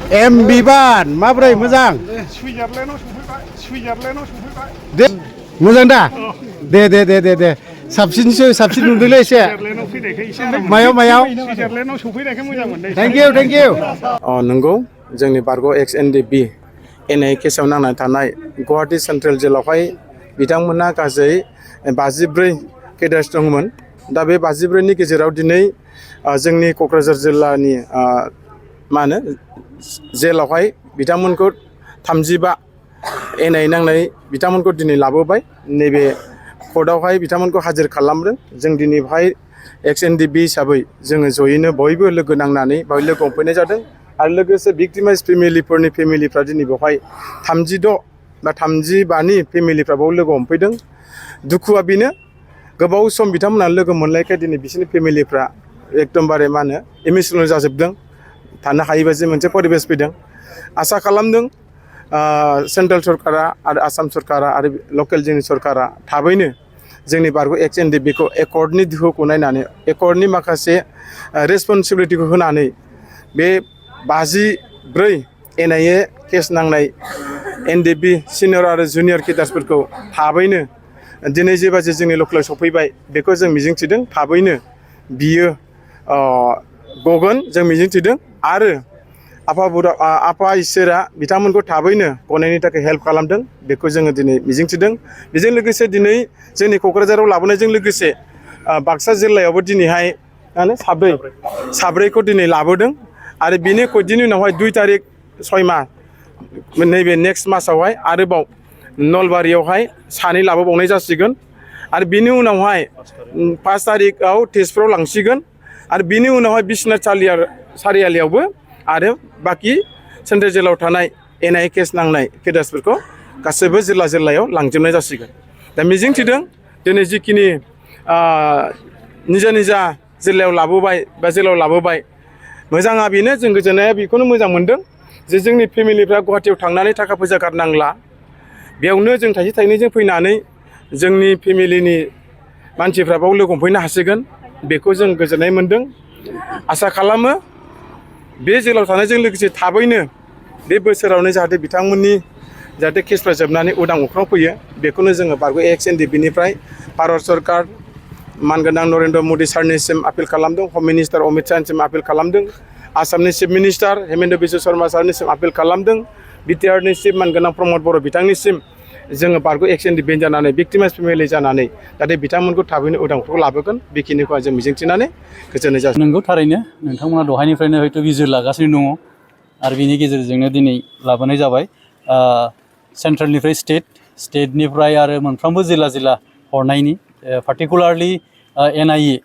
M बिबान माब्रै मोजां दे मोजां दा दे साबसिनसो साबसिन नुदोंलै एसे मायाव थेंक इउ नंगौ जोंनि बारग' एक्स एनडिबि एनआइ केसआव नांनानै थानाय गुवाहाटी सेन्ट्रेल जेलावहाय बिथांमोना गासै 54 केडार्स दंमोन दा बे 54नि गेजेराव दिनै जोंनि क'क्राझार जिल्लानि मा होनो जेलावहाय बिथांमोनखौ 35 एनआइ नांनाय बिथांमोनखौ दिनै लाबोबाय नैबे कर्टआवहाय बिथांमोनखौ हाजिर खालामदों जों दिनै बेहाय एक्स एनडिबि हिसाबै जोङो जयैनो बयबो लोगो नांनानै बेवहाय लोगो हमफैनाय जादों आरो लोगोसे भिक्टिमाइज फेमिलिफ्रा दिनै बेवहाय 36 बा 35नि फेमिलिफ्रा बेयाव लोगो हमफैदों दुखुआ बेनो गोबाव सम बिथांमोना लोगो मोनलायखाय दिनै बिसोरनि फेमिलिफ्रा एकदमबारे मा होनो इमोसनेल जाजोबदों थानो हायैबायदि मोनसे परिबेस फैदों आसा खालामदों सेन्ट्रेल सरकारा आरो आसाम सरकारा आरो लकेल जोंनि सरकारा थाबैनो जोंनि बारग' एक्स एनडिबिखौ एकर्डनि दोहौखौ नायनानै एकर्डनि माखासे रेसपन्सिबिलिटिखौ होनानै बे 54 एनआइए केस नांनाय एनडिबि सिनियर आरो जुनियर केडार्सफोरखौ थाबैनो दिनै जेबादि जोंनि लकेलाव सफैबाय बेखौ जों मिजिंथिदों थाबैनो बियो गगोन जों मिजिंथिदों आरो आफा इसोरा बिथांमोनखौ थाबैनो गनायनि थाखाय हेल्प खालामदों बेखौ जोङो दिनै मिजिंथिदों बेजों लोगोसे दिनै जोंनि क'क्राझाराव लाबोनायजों लोगोसे बाक्सा जिल्लायावबो दिनैहाय साब्रैखौ दिनै लाबोदों आरो बिनि कयदिननि उनावहाय 2 तारिख 6 माह नैबे नेक्स्ट मासावहाय आरोबाव नलबारियावहाय 2 लाबोबावनाय जासिगोन आरो बिनि उनावहाय 5 तारिखआव तेजपुराव लांसिगोन आरो बिनि उनावहाय बिश्वनाथ सारियालियावबो आरो बाखि सेन्ट्रेल जेलाव थानाय एनआइ केस नांनाय केडार्सफोरखौ गासैबो जिल्लायाव लांजोबनाय जासिगोन दा मिजिंथिदों दिनै जिखिनि निजा जिल्लायाव लाबोबाय मोजाङा बेनो जों गोजोननाया बेखौनो मोजां मोनदों जे जोंनि फेमिलिफ्रा गुवाहाटीयाव थांनानै थाखा फैसा गारनांला बेयावनो जों थाइसे थाइनैजों फैनानै जोंनि फेमिलिनि मानसिफ्रा बाव लोगो हमफैनो हासिगोन बेखौ जों गोजोननाय मोनदों आसा खालामो बे जेलाव थानायजों लोगोसे थाबैनो बे बोसोरावनो जाहाथे बिथांमोननि जाहाथे केसफ्रा जोबनानै उदां अख्राङाव फैयो बेखौनो जोङो बारग' एक्स एनडिबिनिफ्राय भारत सरकार मानगोनां नरेन्द्र मदि सारनिसिम आपिल खालामदों हम मिनिस्टार अमित शाहनिसिम आपिल खालामदों आसामनि चिफ मिनिस्टार हेमेन्त बिश्व शर्मा सारनिसिम आपिल खालामदों बिटिआरनि चिफ मानगोनां प्रमद बर' बिथांनिसिम जोङो बारग' एक्स एनडिबि जानानै भिक्टिमाइज फेमिलि जानानै जाहाथे बिथांमोनखौ थाबैनो उदां अख्राङाव लाबोगोन बेखिनिखौ जों मिजिंथिनानै गोजोननाय जासिगोन नंगौ थारैनो नोंथांमोना दहायनिफ्रायनो हयथ' बिजिर लागासिनो दङ आरो बिनि गेजेरजोंनो दिनै लाबोनाय जाबाय सेन्ट्रेलनिफ्राय स्टेटनिफ्राय आरो मोनफ्रोमबो जिल्ला हरनायनि पार्टिकुलारलि एनआइए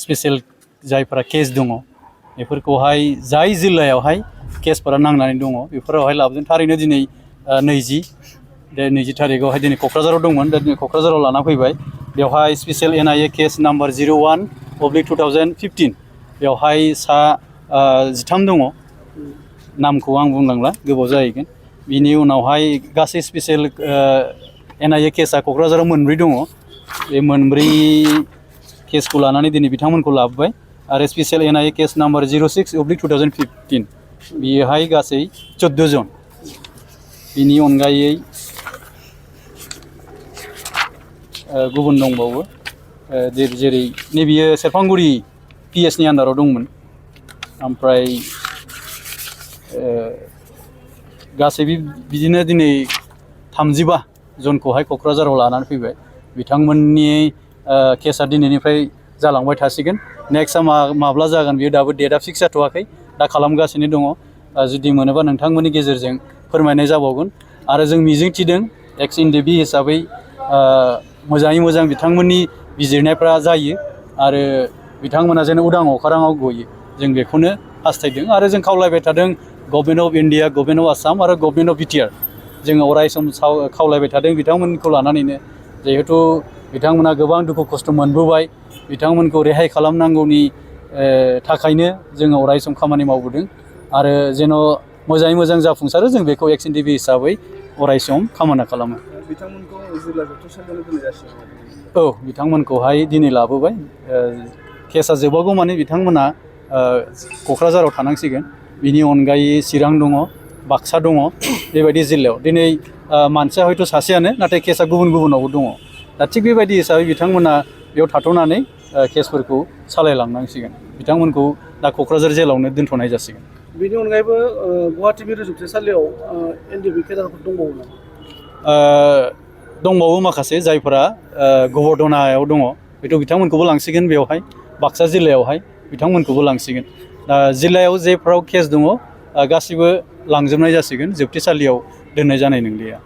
स्पेसियेल जायफोरा केस दङ बेफोरखौहाय जाय जिल्लायावहाय केसफोरा नांनानै दङ बेफोरावहाय लाबोदों थारैनो दिनै 20 थारिखआवहाय दिनै क'क्राझाराव दंमोन दा दिनै क'क्राझाराव लाना फैबाय बेवहाय स्पेसियेल एनआइए केस नाम्बार 01/2015 बेवहाय 13 दङ नामखौ आं बुंलांला गोबाव जाहैगोन बिनि उनावहाय गासै स्पेसियेल एनआइए केसआ क'क्राझाराव 4 दङ बे 4 केसखौ लानानै दिनै बिथांमोनखौ लाबोबाय आरो स्पेसियेल एनआइए केस नाम्बार 06/2015 बेयोहाय गासै 14 जन बिनि अनगायै गुबुन दंबावो जेरै नैबेयो सेरफांगुरि पिएसनि आन्दाराव दंमोन ओमफ्राय गासै बिदिनो दिनै 35 जनखौहाय क'क्राझाराव लानानै फैबाय बिथांमोननि केसआ दिनैनिफ्राय जालांबाय थासिगोन नेक्स्टआ माब्ला जागोन बेयो दाबो डेटआ फिक्स जाथ'वाखै दा खालामगासिनो दङ जुदि मोनोबा नोंथांमोननि गेजेरजों फोरमायनाय जाबावगोन आरो जों मिजिंथिदों एक्स एनडिबि हिसाबै मोजाङै मोजां बिथांमोननि बिजिरनायफ्रा जायो आरो बिथांमोना जेन उदां अख्राङाव गयो जों बेखौनो हास्थायदों आरो जों खावलायबाय थादों government of India government of Assam आरो गभर्नमेन्ट अफ बिटिआर जोङो अराय सम खावलायबाय थादों बिथांमोनखौ लानानैनो जिहेथु बिथांमोना गोबां दुखु खस्थ' मोनबोबाय बिथांमोनखौ रेहाय खालामनांगौनि थाखायनो जोङो अराय सम खामानि मावबोदों आरो जेन' मोजाङै मोजां जाफुंसारो जों बेखौ एक्स एनडिबि हिसाबै अराय सम कामना खालामो बिथांमोनखौ जिल्ला जोबथेसालियाव दोननाय जासिगोन औ बिथांमोनखौहाय दिनै लाबोबाय केसआ जोबागौ माने बिथांमोना क'क्राझाराव थानांसिगोन बिनि अनगायै चिरां दङ बाक्सा दङ बेबायदि जिल्लायाव दिनै मानसिया हयथ' सासेयानो नाथाय केसा गुबुन गुबुनावबो दङ दा थिग बेबायदि हिसाबै बिथांमोना बेयाव थाथ'नानै केसफोरखौ सालायलांनांसिगोन बिथांमोनखौ दा क'क्राझार जेलावनो दोनथ'नाय जासिगोन बेनि अनगायैबो गुवाहाटि मिरु जोबथेसालियाव एनडिएफबि केडारफोर दंबावो नामा दंबावो माखासे जायफोरा गबर्धनायाव दङ हयथ' बिथांमोनखौबो लांसिगोन बेवहाय बाक्सा जिल्लायावहाय बिथांमोनखौबो लांसिगोन दा जिल्लायाव जेफ्राव केस दङ गासिबो लांजोबनाय जासिगोन जोबथेसालियाव दोननाय जानाय नंलिया